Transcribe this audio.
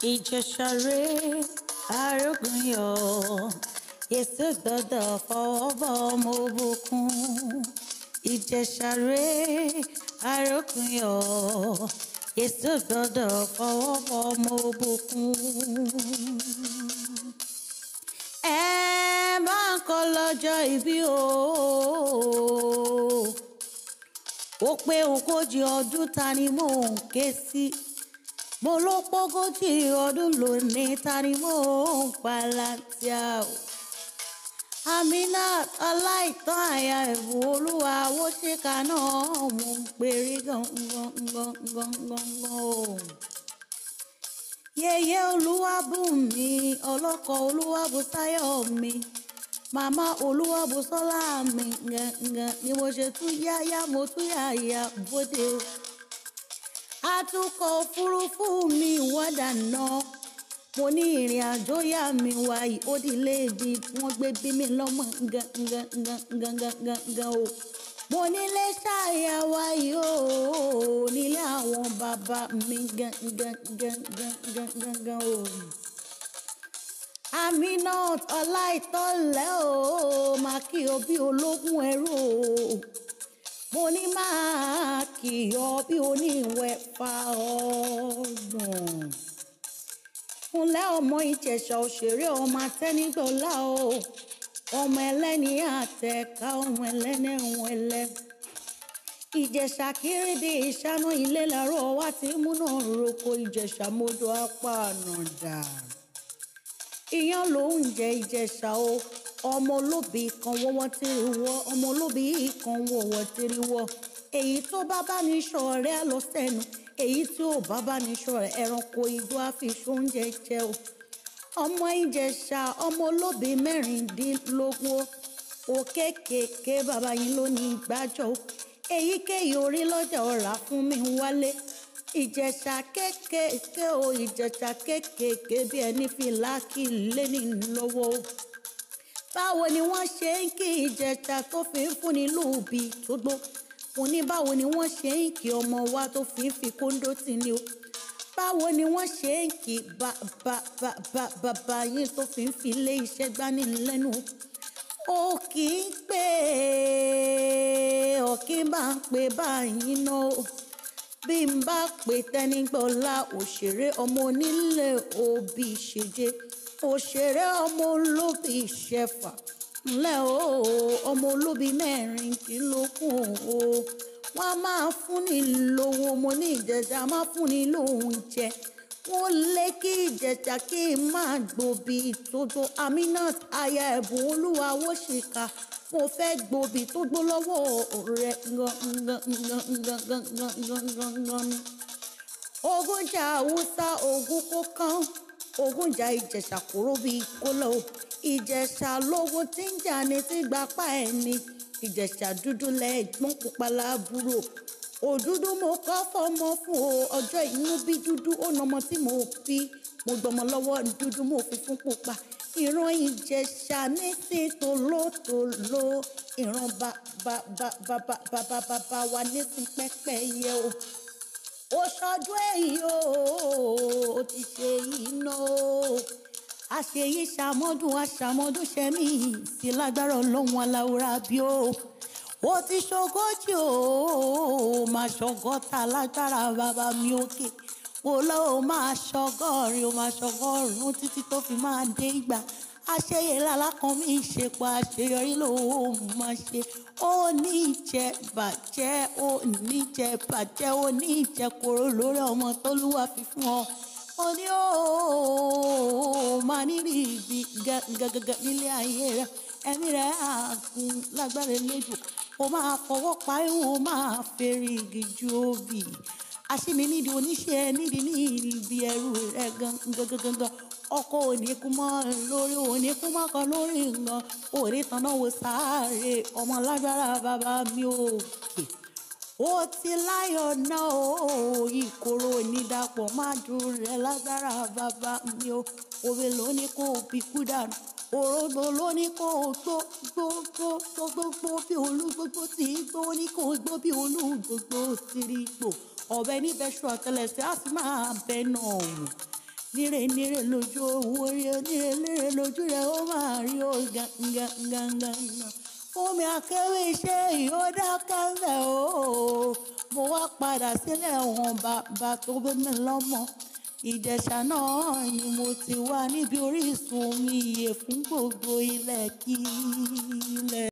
Ìjẹ̀ṣà rèé arógùnyọ̀, Jésù gbọ́dọ̀ fọwọ́ bọ̀ ọmọ òbòkun. Ìjẹ̀ṣà rèé arógùnyọ̀, Jésù gbọ́dọ̀ fọwọ́ bọ̀ ọmọ òbòkun. Ẹ bá ń kọ́ lọ́jọ́ ìbí o. Ó pé 40 ọdún ta ni mò ń ké sí. Mo ló pọ́gójì ọdún lónìí ta ni mò ń palantia o. Aminat Ọláìtàn àyà ẹ̀bùn Olúwa Awóṣèkà náà mò ń perí gangan gangan gangan o. Yèyé Olúwabùnmi ọlọ́kọ Olúwabùsáyọ̀ mi, màmá Olúwabùsọ́lá mi gangan ni mo ṣe tún yáyá mo tún yáyà bóde o. Atukọ̀ òfurufú mi wọ́dà náà, mo ní ìrìn àjò yá mi wáyé ó di ilé ibi wọ́n gbé bí mi lọ́mọ gangan gangan gangan gan o. Mo nílé ṣáàyà wáyé o, nílé àwọn bàbá mi gangan gangan gangan gan o. Aminat Ọláìtàn lẹ́ o, máa kí o bí ológun ẹrú o. Mo ní máa kí ọ bí oníwẹ̀fà ọgbọ̀n. Kúnlẹ̀ ọmọ Ìjẹ̀ṣà òṣèré ọmọ Atẹ́nigbọ̀lá o. Ọmọ ẹlẹ́ni àtẹ̀ká ọmọ ẹlẹ́ni ẹ̀wọ̀n ẹlẹ́. Ìjẹ̀ṣà kéré ìṣáná ilé làárọ̀ wá ti múná roko Ìjẹ̀ṣà mọ́dọ̀ apá ànàdà. Iyán ló ń jẹ Ìjẹ̀ṣà o. Ọmọ olóbì kan wọ́wọ́ tìrì wọ́, ọmọ olóbì kan wọ́wọ́ tìrì wọ́. Èyí tó bá bá ní ṣọ̀rẹ́ á lọ sẹ́nu, èyí tí ò bá bá ní ṣọ̀rẹ́ ẹranko igbó á fi ṣoúnjẹ jẹ o. Ọmọ Ìjẹ̀ṣà ọmọ olóbì 16 òkékèké bàbá yín ló ní gbájọ o. Èyíkéyìí orí lọ́jà ọ̀rá fún mi wálé. Ìjẹ̀ṣà kékèké o, Ìjẹ̀ṣà kékèké bí ẹni fi láàkì lé ní lọ́wọ́ o. Báwo ni wọ́n ṣe ń kí Ìjẹ̀ṣà tó fi ń fúnni lóòbí tó gbó? Mo ní báwo ni wọ́n ṣe ń kí ọmọ wa tó fi ń fi kóńdó tì ní o? Báwo ni wọ́n ṣe ń kí bàbá yín tó fi ń fi ilé iṣẹ́ gbani lẹ́nu? Ó kì í pè é, ọ̀kí bá ń pè báyìí náà o. Bí n bá pè Tẹ́nigbọ́lá òṣèré ọmọ onílé òbí ṣèjé, òṣèré ọmọ olóbì ṣẹfà, ńlẹ́ o, ọmọ olóbì 16 o. Wọ́n á máa fúnni lówó, mo ní Ìjẹ̀ṣà máa fúnni lóúnjẹ. Wọ́n lé kí Ìjẹ̀ṣà kí n máa gbòbí tó gbó. Aminat aya ẹ̀bùn Olúwa Awóṣìkà, mo fẹ́ gbòbí tó gbó lọ́wọ́ rẹ̀ gangan gangan gangan gangan gan ni. Ogun jà Haúsá, ogun kó kán, ogun jà Ìjẹ̀ṣà kóró bíi kóló. Ìjẹ̀ṣà lógun tí ń jà ní tí gbapá ẹni. Ìjẹ̀ṣà dúdú lẹ́gbọ́n pupa lábúrò. Òdúdú mo kọ́ fọmọ fún o, ọjọ́ inú bí dúdú ó nọmọ tí mo bí. Mo gbọmọ lọ́wọ́ dúdú mo fi fún pupa. Ìran Ìjẹ̀ṣà ní sí tòlótòló. Ìran bàbá bàbá bàbá bàbá wa ní sí pẹ́pẹ́yẹ o. Ó ṣọdún èyí o, ó ti ṣe iná o. Àṣeyí ṣàmọ́dún àṣàmọ́dún ṣẹ́mi sí lágbára Ọlọ́run aláwòrán bí o. Ó ti ṣogójì o, máa ṣọgọ́ta lágbára bàbá mi òkè. Mo lọ́ o máa ṣọgọ́rin o, máa ṣọgọ́rùn-ún títí tó fi máa dé ìgbà. Àṣeyẹ lálákan mi ṣepọ̀ àṣeyọrí ló máa ṣe. Ó ní jẹ bàjẹ́, ó ní jẹ bàjẹ́, ó ní jẹ kóró lórí ọmọ t'Olúwa fi fún ọ. Ó ní ó máa ní rí ibi gẹ́gẹ́gẹ́ nílé ayé rẹ. Ẹ̀mí rẹ̀ á gùn lágbára Elédùà. Ó máa fọwọ́ pa ihun, ó máa fèrè igi ju obì. Àṣìmí nídìí oníṣẹ́ nídìí ní ibi ẹrú rẹ̀ gangan gangan. Ọkọ òní kú mọ́ lórí, òní kú mọ́ kan lórí nǹkan. Òní tanná wo sáré ọmọ lágbára bàbá mi òkè. Ó ti láyọ̀ náà o, ìkorò onídàpọ̀ máa dùn rẹ̀ lágbára bàbá mi o. Òwe ló ní kó fi kú dànù. Òrógbó ló ní kó gbó gbó gbó gbó gbó gbó bí olúgbógbó tí gbó ní kó gbó bí olúgbógbó tí rí gbò. Ọ̀bẹ níbẹ̀ ṣu àtẹlẹsẹ̀ á sì máa bẹ náà wò. Níre níre lójú owó rí o, níre níre lójú rẹ̀ ó máa rí o gangan. Fún mi akéwì ṣe ìyódà kẹ́lẹ̀ o. Mo wá padà sílẹ̀ wọn bàbá tó bí mi lọ́mọ. Ìjẹ̀ṣà náà ni mo ti wá níbi orísun omi ìyè fún gbogbo ilẹ̀ kí ilẹ̀.